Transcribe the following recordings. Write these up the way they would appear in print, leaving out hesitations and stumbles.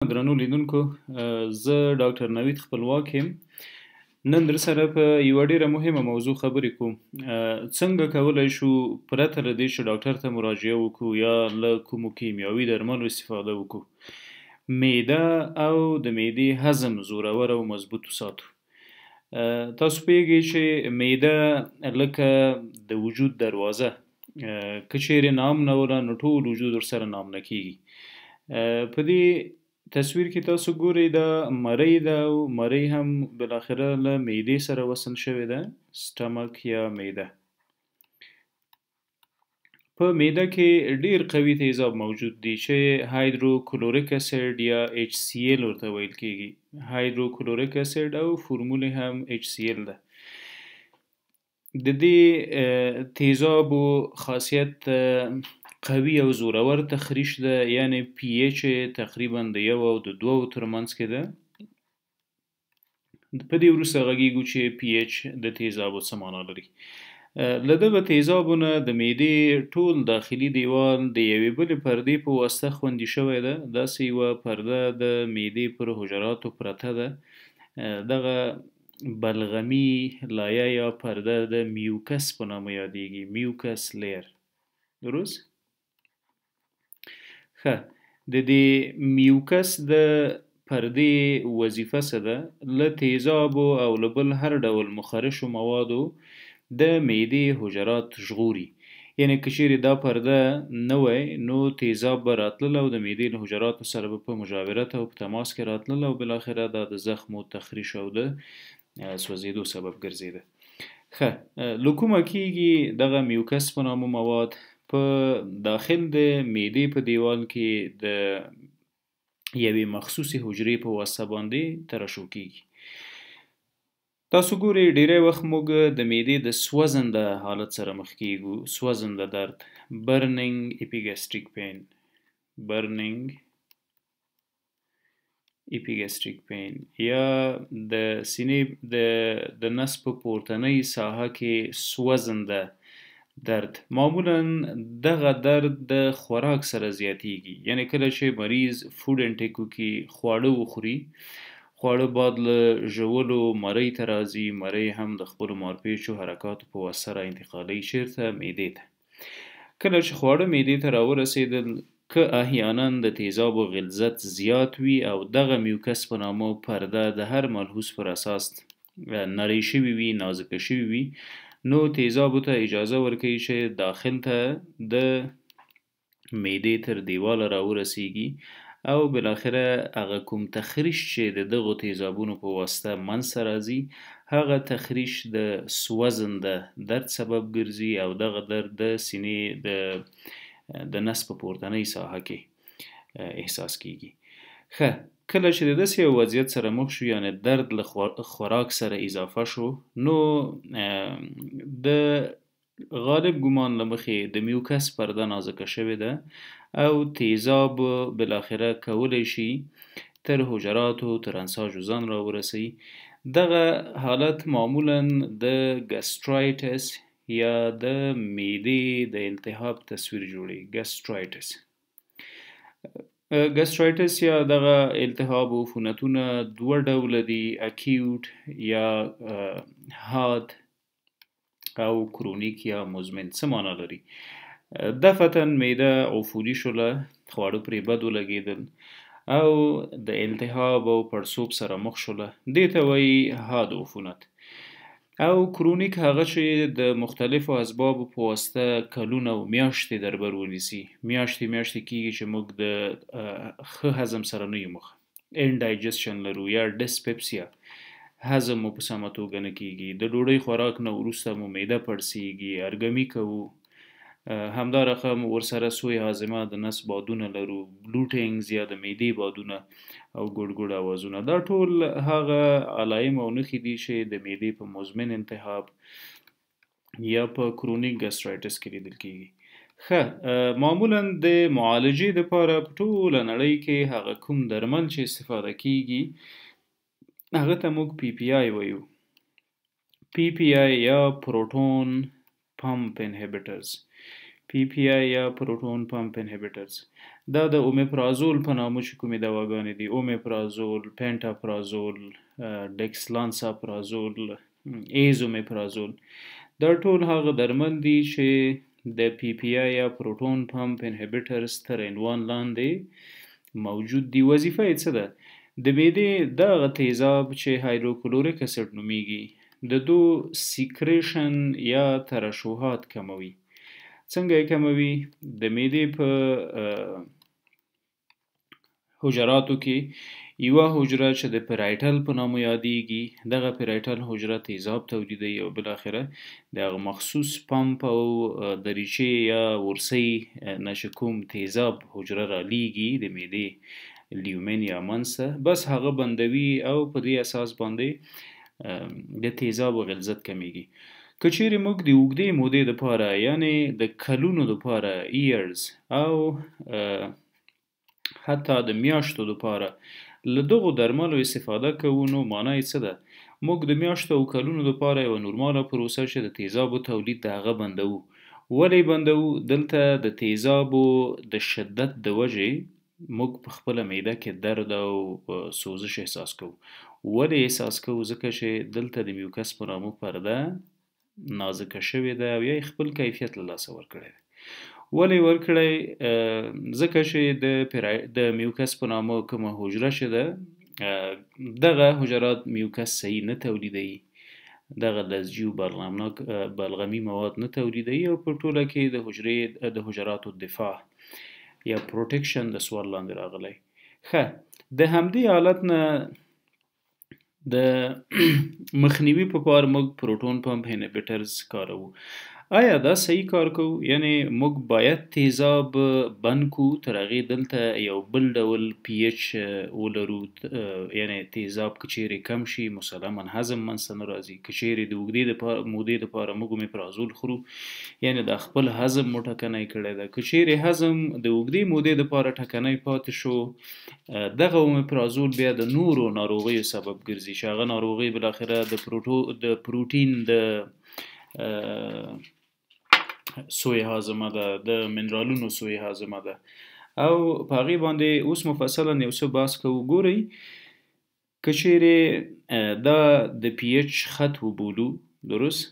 درنو لیدونکو، زه ډاکټر نوید خپلواک یم. نن در سره په یوه ډیره مهمه موضوع خبرې کوم. څنګه کولی شو پرته له دې چې ډاکټر ته مراجعه وکړو یا له کومو کیمیاوي درملو استفاده وکړو، معده او د معدې هضم زورور او مضبوط وساتو؟ تاسو پوهیږئ چې معده لکه د وجود دروازه، که چیرې ناامنه وله نو ټول وجود ورسره ناامنه کیږي. په دې تصویر کې تاسو ګورئ دا مرۍ ده او مرۍ هم بالاخره له معدې سره وصل شوې ده، سټمک یا معده. په معده کې ډیر قوي تیزاب موجود دي چې هایدروکلوریک اسید یا HCl ورته ویل کیږي. هایدروکلوریک اسید او فورمول هم HCl ده. د دې تیزابو خاصیت قوي او زورور تخریش ده، یعنی پی ایچ تقریبا د 1 او د 2 ترمنځ کې ده. په دې وروسته غږیږو چې پی ایچ د تیزابو څه معنا لري. له دغه تیزابو نه د معدې ټول داخلي دیوال د یوې بلې پردې په واسطه خوندي شوی ده. داسې یوه پرده د معدې پر حجراتو پرته ده. دغه بلغمي لایه یا پرده د میوکس په نامه یادیږي، میوکس لیر. درست؟ ښه، د دې میوکس د پردې وظیفه څه ده؟ له تیزابو او له بل هر ډول مخرشو موادو د معدې حجرات ژغوري. یعنی که چیرې دا پرده نه وای نو تیزاب به راتلل او د معدې له حجراتو سره به په مجاورت او په تماس کې راتلل او بالاخره دا د زخم او تخریش او د سوځېدو سبب ګرځېده. ښه، له کومه کیږي دغه میوکس په نامه مواد؟ په داخل د معدې په دیوال کې د یوې مخصوصې حجرې په واسطه باندې ترشح کیږي. تاسو ګورئ ډیری وخت موږ د معدې د سوځنده حالت سره مخ کیږو، سوځنده درد، برنینګ اپیګاستریک پین، برنینګ اپیګاستریک پین، یا د سینې د نس په پورتنۍ ساحه کې سوځنده درد. معمولا دغه درد د خوراک سره زیاتیږي، یعنی کله چې مریض فوډ انټیک وکړي، خواړه وخوري، خواړه باد له ژولو مرۍ ته راځي، مرۍ هم د خپلو مارپیچو حرکاتو په واسطه را انتقالوي چیرته؟ معدې ته. کله چې خواړه معدې ته راورسېدل، که احیانا د تیزابو غلظت زیات وي او دغه میوکس په نامه پرده د هر ملحوظ پر اساس نری شوي وي، نازکه شوي وي، نو تیزابو ته اجازه ورکوي چې داخل ته د معدې تر دیواله راورسیږي او بالاخره هغه کوم تخریش چې د دغو تیزابونو په واسطه منځته راځي، هغه تخریش د سوځنده درد سبب ګرځي او دغه درد د سینې د نس په پورتنۍ ساحه کې احساس کیږي. ښه، کله چې د داسې یو وضعیت سره مخ شو، یعنی درد له خوراک سره اضافه شو، نو د غالب ګمان له مخې د میوکس پرده نازکه شوې ده او تیزاب بالاخره کولی شي تر حجراتو تر انساجو ځان راورسوي. دغه حالت معمولا د ګسټرایټس یا د معدې د التهاب تصویر جوړوي. ګسټرایټس، ګسټرایټس یا دغه التهاب او عفونتونه دوه ډوله دي، اکیوټ یا حاد او کرونیک یا مزمن. څه معنا لري؟ دفعتاً معده عفوني شوله، خواړه پرې بد ولګېدل او د التهاب او پړسوب سره مخ شوله، دې ته وایي حاد عفونت. او کرونیک هغه چې د مختلفو اسبابو په واسطه کلونه او میاشتې دربر ونیسي، میاشتې میاشتې کیږي چې موږ د ښه هضم سره نه یو مخ، انډایجسشن لرو یا ډسپپسیا، هضم مو په سمه توګه نه کیږي، د ډوډۍ خوراک نه وروسته مو معده پړسیږي، ارګمي کوو، همدا رقم ورسره سوی هاضمه د نس بادونه لرو، بلوټینګز یا د معدې بادونه او ګوډ ګوډ اوازونه. دا ټول هغه علایم او نښې دي چې د معدې په مزمن التهاب یا په کرونیک ګسټرایټس کې لیدل کیږي. ښه، معمولا د معالجې دپاره په ټوله نړۍ کې هغه کوم درمل چې استفاده کیږي هغه ته موږ پی پی آی وایو. پی پی آی یا پروټون پمپ انهیبیټرز. پی پی آی یا پروټون پمپ انهیبیټرز، دا د اومیپرازول په نامه چې کومې دواګانې دي، اومیپرازول، پنټاپرازول، ډیکسلانساپرازول، ایزومیپرازول، دا ټول هغه درمل دي چې د پی پی آی یا پروټون پمپ انهیبیټرز تر عنوان لاندې موجود دي. وظیفه یې څه ده؟ د معدې دغه تیزاب چې هایدروکلوریک اسید نومیږي د دو سیکریشن یا ترشحات کموي. څنګه یې کموي؟ د معدې په حجراتو کې یوه حجره چې د پیرایټل په نامه یادیږي، دغه پیرایټل حجره تیزاب تولیدوي او بالاخره د هغه مخصوص پمپ او دریچې یا ورسۍ نه چې کوم تیزاب حجره رالیږي د معدې لیومن یا منځ ته، بس هغه بندوي او په دې اساس باندې د تیزابو غلظت کمیږي. که چیرې موږ د اوږدې مودې دپاره، یعنې د کلونو دپاره، ایرز او حتی د میاشتو دپاره له دغو درملو استفاده کوو، نو معنا یې څه ده؟ موږ د میاشتو او کلونو دپاره یوه نورماله پروسه چې د تیزابو تولید د هغه بندوو. ولې بندوو؟ دلته د تیزابو د شدت د وجې موږ په خپله معده کې درد او سوزش احساس کوو. ولې احساس کوو؟ ځکه چې دلته د میوکس په نامه پرده نازکه شوې ده او یا یې خپل کیفیت له لاسه ورکړی دی. ولې ورکړی؟ ځکه چې د میوکس په نامه کومه حجره چې ده، دغه حجرات میوکس صحیح نه تولیدوي، دغه لزجي او بلغمي مواد نه تولیدوي او په ټوله کې د حجرې د حجراتو دفاع یا پروټیکشن د سوال لاندې راغلی. ښه، د همدې حالت نه د مخنیوي په پار موږ پروټون پمپ انهیبیټرز کاروو. آیا دا صحیح کار کوو؟ یعنې موږ باید تیزاب بند کړو تر هغې دلته یو بل ډول پی اچ ولرو، یعنې تیزاب که چیرې کم شي مسلما هضم منځته نه راځي. که چیرې د اوږدې مودې دپاره موږ اومیپرازول خورو، یعنې دا خپل هضم مو ټکنی کړی ده. که چیرې هضم د اوږدې مودې دپاره ټکنی پاتې شو، دغه اومیپرازول بیا د نورو ناروغیو سبب ګرځي چې هغه ناروغۍ بالاخره د پروټین د سوء هاضمه ده، د منرالونو سوء هاضمه ده او په هغې باندې اوس مفصلا یو څه بحث کوو. ګورئ که چیرې دا د پی اچ خط وبولو، درست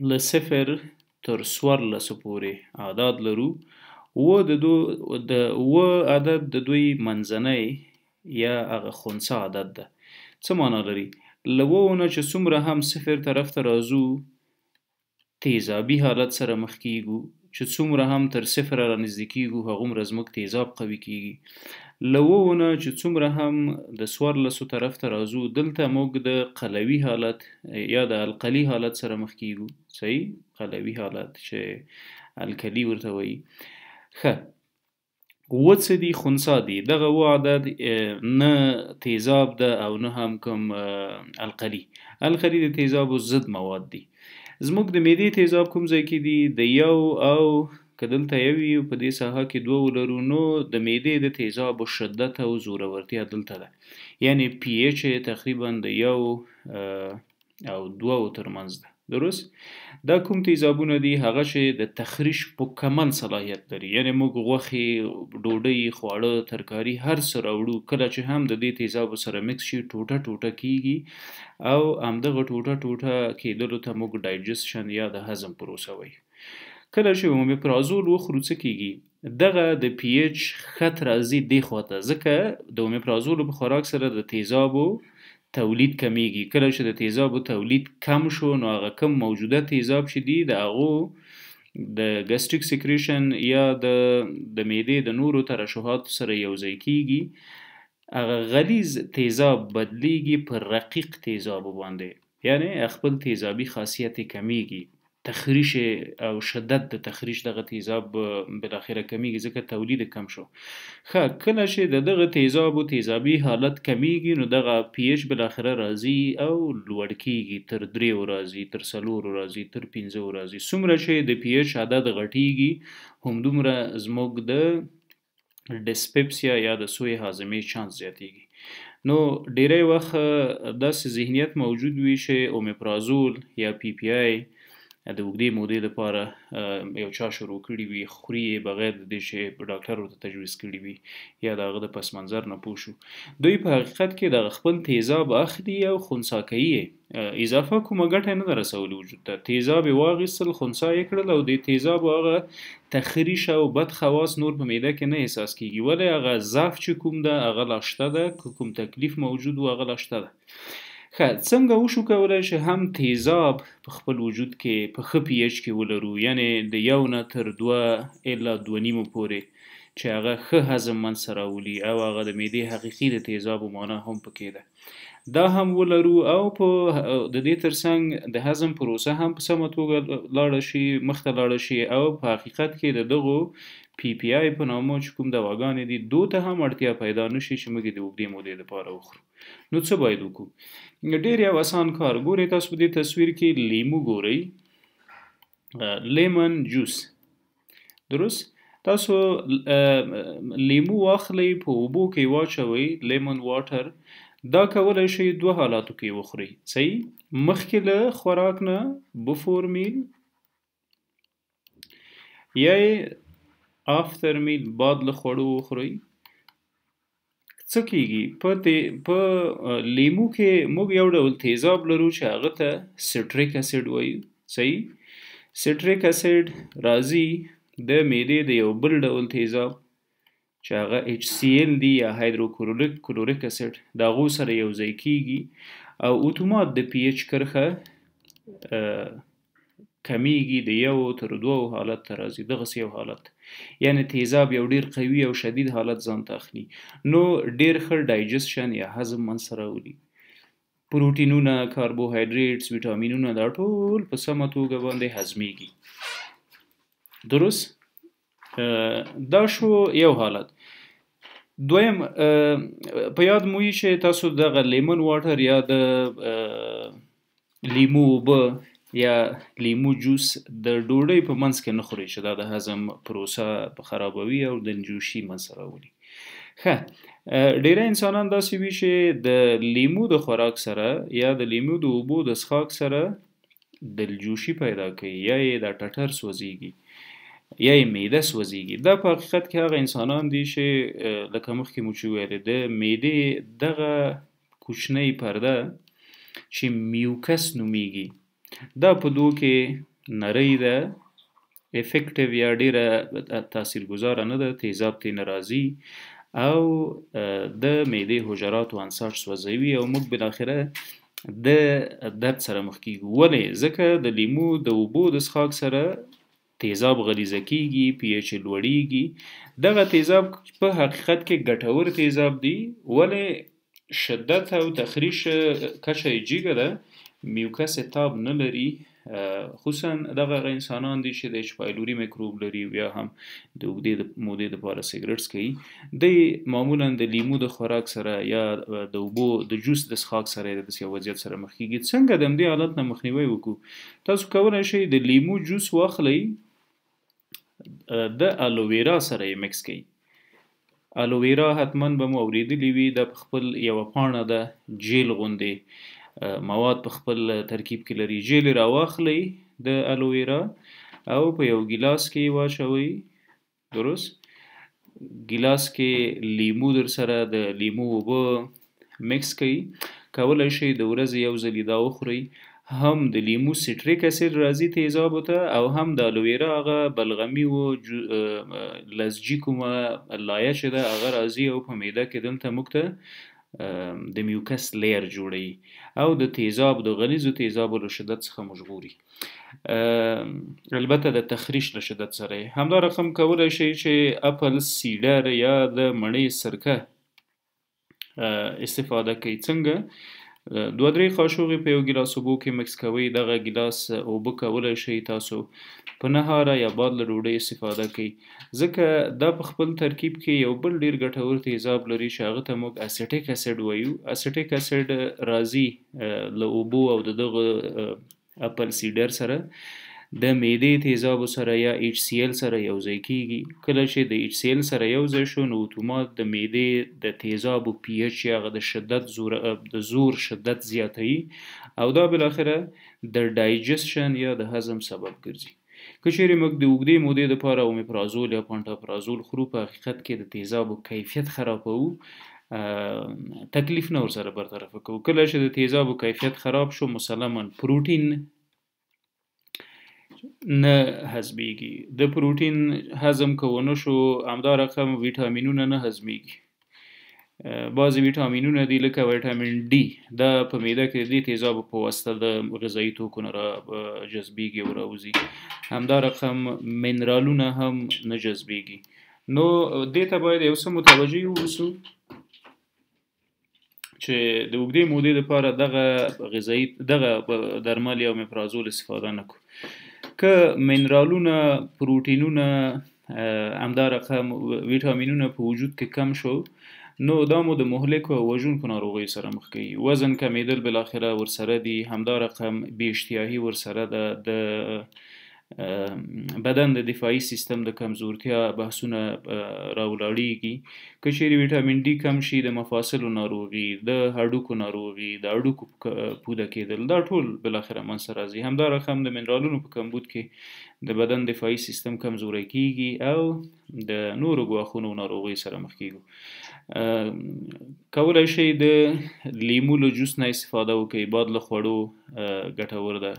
له 0 تر 14 پورې اعداد لرو، اووه عدد د دوی منځنی یا هغه خنثی عدد ده. څه معنا لري؟ له اوو نه چې څومره هم 0 طرف ته راځو تیزابي حالت سره مخ کیږو، چې څومره هم تر 0 رانږدې کیږو هغومره زموږ تیزاب قوي کیږي. له اوو نه چې څومره هم د 14 طرف ته راځو، دلته موږ د قلوي حالت یا د القلي حالت سره مخ کیږو. صحیح، قلوي حالت چې الکلي ورته وایي. ښه، اووه څه دي؟ خنثی دي. دغه اووه عدد نه تیزاب ده او نه هم کوم القلي. القلي د تیزابو ضد مواد دي. زموږ د معدې تیزاب کوم ځای کې دي؟ د یو او که دلته یو وي په دې ساحه کې دوه ولرو، نو د معدې د تیزابو شدت او زورورتیا دلته ده، یعنې پی اچ یې تقریبا د یو او دوو ترمنځ ده. درست، دا کوم تیزابونه دي؟ هغه چې د تخریش مکمل صلاحیت لري، یعنې موږ غوښې، ډوډۍ، خواړه، ترکاري هر څه راوړو، کله چې هم د دې تیزابو سره مکس شي ټوټه ټوټه کیږي او همدغه ټوټه ټوټه کېدلو ته موږ ډایجسشن یا د هضم پروسه وایو. کله چې اومیپرازول وخورو څه کیږي؟ دغه د پی اچ خط راځي دې خواته، ځکه د اومیپرازولو په خوراک سره د تیزابو تولید کمیږي. کله چې د تیزابو تولید کم شو، نو هغه کم موجوده تیزاب چې دي د هغو د ګاستریک سکریشن یا د معدې د نورو ترشحاتو سره یو ځای کیږي، هغه غلیظ تیزاب بدلیږي پر رقیق تیزابو باندې، یعنې خپل تیزابي خاصیت یې کمیږي، تخریش او شدت د تخریش دغه تیزاب بالاخره کمیږي ځکه تولید کم شو. ښه، کله چې د دغه تیزابو تیزابي حالت کمیږي، نو دغه پی اچ بالاخره راځي او لوړ کیږي، تر 3 راځي، تر 4 راځي، تر 5 راځي. څومره چې د پی اچ عدد غټیږي همدومره زموږ د ډیسپیپسیا یا د سوء هاضمې چانس زیاتیږي. نو ډیری وخت داسې ذهنیت موجود وي چې اومیپرازول یا پی پی آی د اوږدې مودې لپاره یو چا شروع کړي وي، خوري یې بغیر د دې چې ډاکټر ورته تجویز کړي وي یا د هغه د پس منظر نه پوه شو. دوی په حقیقت کې دغه خپل تیزاب اخلي او خنثا کوي یې. اضافه کومه ګټه یې نه ده رسولې وجود ته. تیزاب یې واخیستل، خنثا یې کړل او د تیزابو هغه تخریش او بد خواص نور په معده کې نه احساس کیږي، ولې هغه ضعف چې کوم ده هغه لا شته ده، که کوم تکلیف موجود و هغه لا شته ده. ښه، څنګه وشو کولای چې هم تیزاب په خپل وجود کې په ښه پي ایچ کې ولرو، یعنې د 1 نه تر 2 الا 2.5 پورې چې هغه ښه هضم منځته راولي او هغه د معدې حقیقي د تیزابو معنا هم پکې ده، دا هم ولرو او په د دې ترڅنګ د هضم پروسه هم په سمه توګه لاړه شي، مخته لاړه شي او په حقیقت کې د دغو پی پی آی په نامه چې کوم دواګانې دي دو ته هم اړتیا پیدا نشي چې موږ یې د اوږدې مودې لپاره وخورو. نو څه باید وکړو؟ ډېر یو اسان کار. ګورئ تاسو په دې تصویر کې لیمو ګورئ، لیمن جوس، درست؟ تاسو لیمو واخلئ، په اوبو کې واچوئ، لیمن واټر. دا کولی شئ دوه حالاتو کې وخورئ. صحیح؟ مخکې له خوراک نه، بفور میل، یا یې افتر میل، بعد له خوړو وخورئ. څه کیږي؟ په لیمو کې موږ یو ډول تیزاب لرو چې هغه ته سټریک اسید وایو. صحیح؟ سټریک اسید راځي د معدې د یو بل ډول تیزاب چې هغه ایچ سی ال دی یا هایدروکلوریک اسید، د هغو سره یو ځای کیږي او اتومات د پی ایچ کرښه کمیږي، د 1 تر 2 حالت ته راځي، دغسې یو حالت. یعنې تیزاب یو ډیر قوي او شدید حالت ځان ته اخلي، نو ډیر ښه ډایجسشن یا هضم منځته راولي. پروټینونه، کاربوهایډریټس، ویټامینونه دا ټول په سمه توګه باندې هضمیږي. درست؟ دا شو یو حالت. دویم، په یاد مو وي چې تاسو دغه لیمن واټر یا د لیمو اوبه یا لیمو جوس د ډوډۍ په منځ کې نه خورئ چې دا د هضم پروسه خرابوي او د جوشي منځته راولي. ښه، ډیری انسانان داسې وي چې د لیمو د خوراک سره یا د لیمو د اوبو د څښاک سره دلجوشي پیدا کوي، یا یې دا ټټر سوځیږي یا یې معده سوځیږي. دا په حقیقت کې هغه انسانان دي چې لکه مخکې مو چې وویل د معدې دغه کوچنۍ پرده چې میوکس نومیږي دا په دوو کې نرۍ ده، افکټیو یا ډیره تاثیرګذاره نه ده، تیزاب ترې نه راځي او د معدې حجراتو انساج سوځوي او موږ بالاخره د درد سره مخ کیږو. ولې؟ ځکه د لیمو د اوبو د څښاک سره تیزاب غلیظه کیږي، پی ایچ یې لوړیږي. دغه تیزاب په حقیقت کې ګټور تیزاب دی، ولې شدت او تخریش کچه یې جیګه ده، میوکس یې تاب نه لري. خصوصا دغه هغه انسانان دي چې د ایچ پایلوري میکروب لري او یا هم د اوږدې مودې دپاره سګرټ څکوي، دی معمولا د لیمو د خوراک سره یا د اوبو د جوس د څښاک سره د داسې یو وضعیت سره مخ کیږي. څنګه د همدې حالت نه مخنیوی وکړو؟ تاسو کولی شئ د لیمو جوس واخلئ، د الوویرا سره یې مکس کړئ. الوویرا حتما به مو اورېدلي وي، دا په خپل یوه پاڼه ده، جیل غوندې مواد په خپل ترکیب کې لري. جیل یې راواخلئ د الوویرا او په یو ګیلاس کې یې واچوئ. درست؟ ګیلاس کې لیمو در سره د لیمو اوبه مکس کړئ. کولی شئ د ورځې یو ځل دا وخورئ. هم د لیمو سټریک اسید راځي تیزابو ته او هم د الوویرا هغه بلغمي و لزجي کومه لایه چې ده هغه راځي او په معده کې دلته موږ ته د میوکس لیر جوړوي او د تیزاب د غلیظو تیزابو له شدت څخه مو ژغوري، البته د تخریش له شدت سره یې. همدا رقم کولی شئ چې اپل سیډر یا د مڼې سرکه استفاده کوئ. څنګه؟ 2-3 قاشوغې په یو ګیلاس اوبو کې مکس کوئ. دغه ګیلاس اوبه کولی شئ تاسو په نهاره یا بعد له ډوډۍ استفاده کوئ، ځکه دا په خپل ترکیب کې یو بل ډیر ګټور تیزاب لري چې هغه ته موږ اسیټیک اسید وایو. اسیټیک اسید راځي له اوبو او د دغه اپل سیډر سره د معدې تیزابو سره یا ایچ سی ایل سره یو ځای کیږي. کله چې د ایچ سی ایل سره یو ځای شو، نو اتومات د معدې د تیزابو پی ایچ یا هغه د شدت زور، د زور شدت زیاتوي او دا بالاخره د ډایجسشن یا د هضم سبب ګرځي. که چیرې موږ د اوږدې مودې لپاره اومیپرازول یا پانټاپرازول خورو، په حقیقت کې د تیزابو کیفیت خرابوو، تکلیف نه ورسره برطرفه کوو. کله چې د تیزابو کیفیت خراب شو، مسلما پروټین نه هضمیږي. د پروټین هضم که ونه شو، همدا رقم ویټامینونه نه هضمیږي. بعضې ویټامینونه دي لکه ویټامین ډي، دا په معده کې د دې تیزابو په واسطه د غذایي توکو نه را جذبیږي او راوځي. همدا رقم منرالونه هم نه جذبیږي. نو دې ته باید یو څه متوجه اوسو چې د اوږدې مودې لپاره دغه غذایي دغه درمل یا اومیپرازول استفاده نه کړو. که منرالونه، پروټینونه، همدا رقم ویټامینونه په وجود کې کم شو، نو دا مو د مهلکو او وژونکو ناروغیو سره مخ کوي. وزن کمېدل بالاخره ورسره دي، همدا رقم بې اشتیاهي ورسره ده، د بدن د دفاعي سیستم د کمزورتیا بحثونه راولاړیږي. که چیرې ویټامین ډي کم شي، د مفاصلو ناروغي، د هډوکو ناروغي، د هډوکو پوده کېدل، دا ټول بالاخره منځته راځي. همدا رقم د منرالونو په کمبود کې د بدن دفاعي سیستم کمزوری کیږي او د نورو ګواښونو او ناروغیو سره مخ کیږو. کولی شئ د لیمو له جوس نه استفاده وکړئ، باد له خوړو ګټور ده.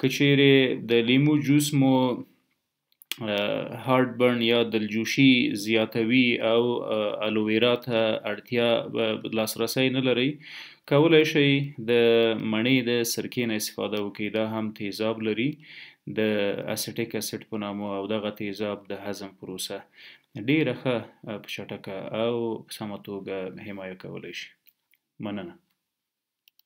که چیرې د لیمو جوس مو هارت برن یا دلجوشي زیاتوي او الوویرا ته اړتیا لاسرسی نه لرئ، کولی شئ د مڼې د سرکې نه استفاده وکړئ. دا هم تیزاب لري د اسیټیک اسید په نامه، او دغه تیزاب د هضم پروسه ډیره ښه په چټکه او په سمه توګه حمایه کولی شي. مننه.